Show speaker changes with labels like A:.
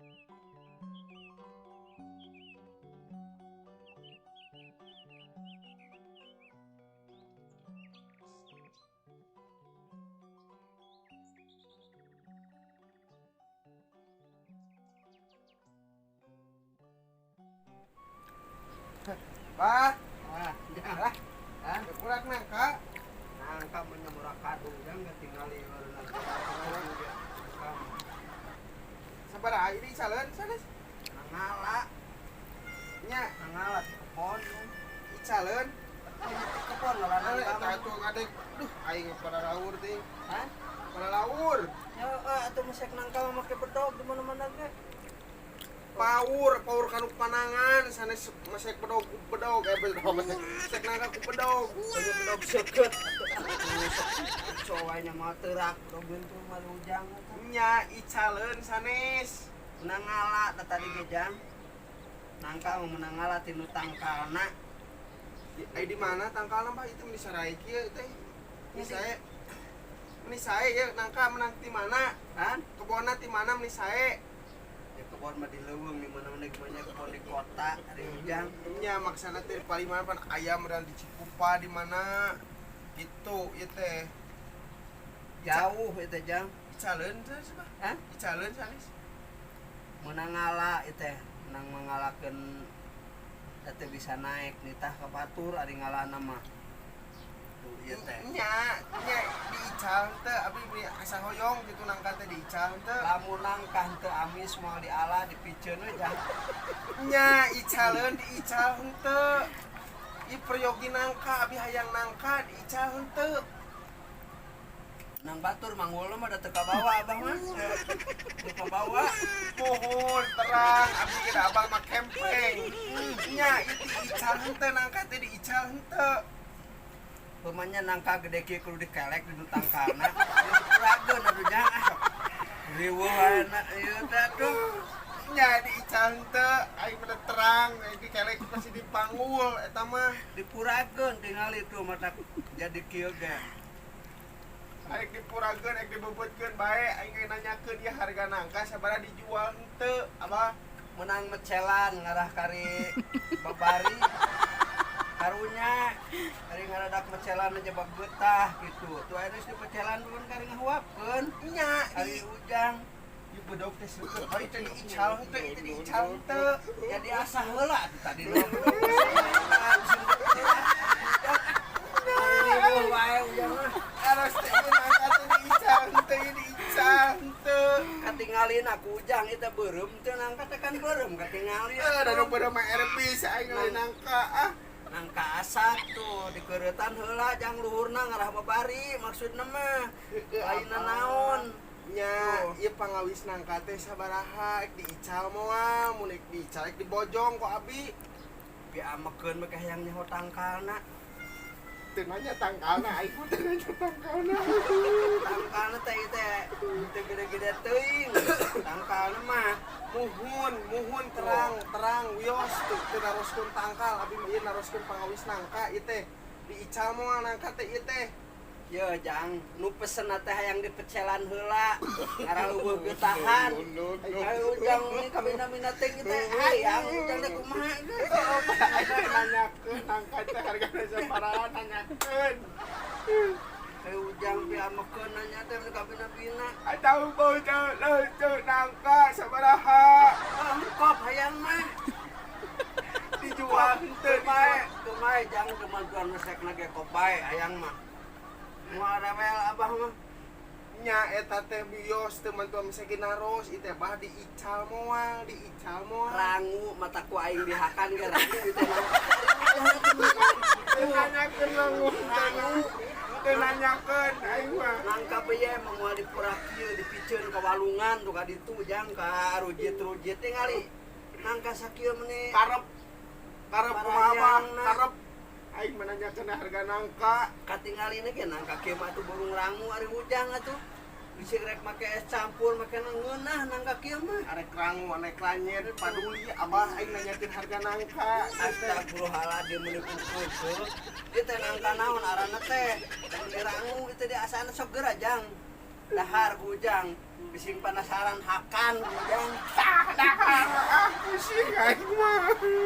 A: Bah,
B: Ah,
A: lah,
B: ah,
A: kurang nangka.
B: Nangka menyemurah kadung jang ketinggali.
A: Sabaraha ini saleun sanes?
B: Ngala.
A: Nya,
B: ngala di kebon.
A: Icaleun.
B: Di kebon lah
A: Nah,
B: nangka.
A: eta atuh ngadeg. Duh, aing pada laur ting.
B: Hah?
A: Pada laur.
B: Ya, atuh mesek nangka mah make bedog di mana-mana ge.
A: Paur, paur kanu panangan sanes mesek bedog ku bedog, eh bedog mesek nangka ku bedog.
B: Banyak bedog seukeut. Atuh mah teurak bedog bentung mah ujang atuh.
A: Nya, icaleun sanes.
B: Menang ngala tah tadi ge, jang. Nangka mah menang ngala tinu tangkalna.
A: Ai di mana tangkalna, Bah? Itu meni sarai kieu teh. Meni sae. Meni sae ya nangka menang ti mana?
B: Kan?
A: Kebonna ti mana meni sae?
B: Ya kebon mah di leuweung di mana-mana gimana kebon di kota ari ujang.
A: Nya, maksana teh paling mana pan ayam dan di Cikupa di mana gitu ieu teh.
B: Jauh itu, jang.
A: Icaleun sanes, Bah?
B: Hah?
A: Icaleun sanes.
B: Menang ngala itu teh, menang mengalakeun teh bisa naik nitah ka batur ari ngalana mah. Tuh ieu teh.
A: Nya, nya diical teh abi beli asa hoyong gitu nangka teh diical teh.
B: Lamun nangka henteu amis moal diala, dipiceun we, jang.
A: Nya, icaleun diical henteu? Ieu peryogi nangka, abi hayang nangka diical henteu?
B: Nang batur manggulna mah da teu kabawa abah mah. Teu kabawa.
A: Mohon terang, abi kira abang mah kempeng. Nya, ieu diical henteu nangka teh, diical henteu?
B: Pemanya nangka gede kieu kudu dikelek di nu tangkalna. Dipurageun atuh, jang, ah. Riweuh ayeuna ieu teh atuh.
A: Nya, diical henteu? Aing mah terang, aing dikelek pasti dipanggul eta mah.
B: Dipurageun tingali tuh mata jadi kieu ge.
A: Aing dipurageun, aing dibebeutkeun bae, aing ge nanyakeun ieu harga nangka sabaraha, dijual henteu, Abah?
B: Menang mecelan ngarah kari babari karunya kari ngaradak mecelan aja bab getah gitu tuh aya geus dipecelan duluan kari ngahuapkeun.
A: Nya,
B: kari
A: di
B: ujang.
A: Ieu bedog teh seukeut, oh itu diical henteu, itu diical henteu?
B: Jadi asah heula atuh tadi nu wae ujang mah.
A: Aros teh ieu nangka teh diical henteu, ieu diical henteu?
B: Katingalin aku ujang itu beureum teu nangka teh kan beureum katingali.
A: Eh, da nu beureum mah erbi aing lain nangka ah.
B: Nangka asak tuh dikeuretan heula, jang, luhurna ngarah babari maksudna mah lainna naon.
A: Nya,
B: Oh.
A: ieu pangawis nangka teh sabaraha, ek diical moal? Mun ek diical ek dibojong ku abi.
B: Piamekeun mah hayang nyaho tangkalna.
A: Teu nanya tangkalna, aing mah teu nanya tangkalna.
B: Tangkalna teh ieu teh teu gede-gede teuing tangkalna mah.
A: Muhun, muhun, terang, terang, wios tuh teu naroskeun tangkal, abi mah ieu naroskeun pangawis nangka ieu teh. Diical moal nangka teh ieu teh?
B: Ye jang, nu pesen teh hayang dipecelan heula ngarah leuweung getahan. Ayo ujang ini kabina-bina teh kita hayang ujang teh kumaha ge.
A: Aing teh nanyakeun nangka teh hargana sabaraha nanyakeun.
B: Ayo ujang piamekeun nanya teh nu kabina-bina.
A: Atau bau teu nangka sabaraha?
B: Engkop hayang mah.
A: Dijual henteu bae?
B: Kumaha jang, kemajuan mesekna ge kop bae hayang mah. Moal rewel abah mah.
A: Nya, eta teh bios teu mantuan mesek naros ieu teh, Bah, diical moal, diical moal?
B: Rangu mata ku aing dihakan ge rangu itu mah.
A: Teu nanyakeun langu rangu, teu nanyakeun aing mah.
B: Nangka beye mah moal dipurak kieu, dipiceun ka walungan tuh ka ditu jang ka rujit-rujit tingali. Nangka sakieu meni.
A: Karep karep kumaha, Bah?
B: Parayangna.
A: Karep aing mah nanyakeun harga nangka.
B: Katingalina ge nangka kieu mah atuh burung rangu ari ujang atuh. Bisi rek make es campur make ngeunah nangka kieu mah.
A: Arek rangu arek lanyet paduli abah, aing nanyakeun harga nangka.
B: Astagfirullahaladzim, meuni pukul. Ieu teh nangka naon aranna teh? Meuni rangu itu di asana sok geura, jang. Dahar ku ujang. Bising penasaran hakan ku ujang.
A: Tah. Sih aing mah.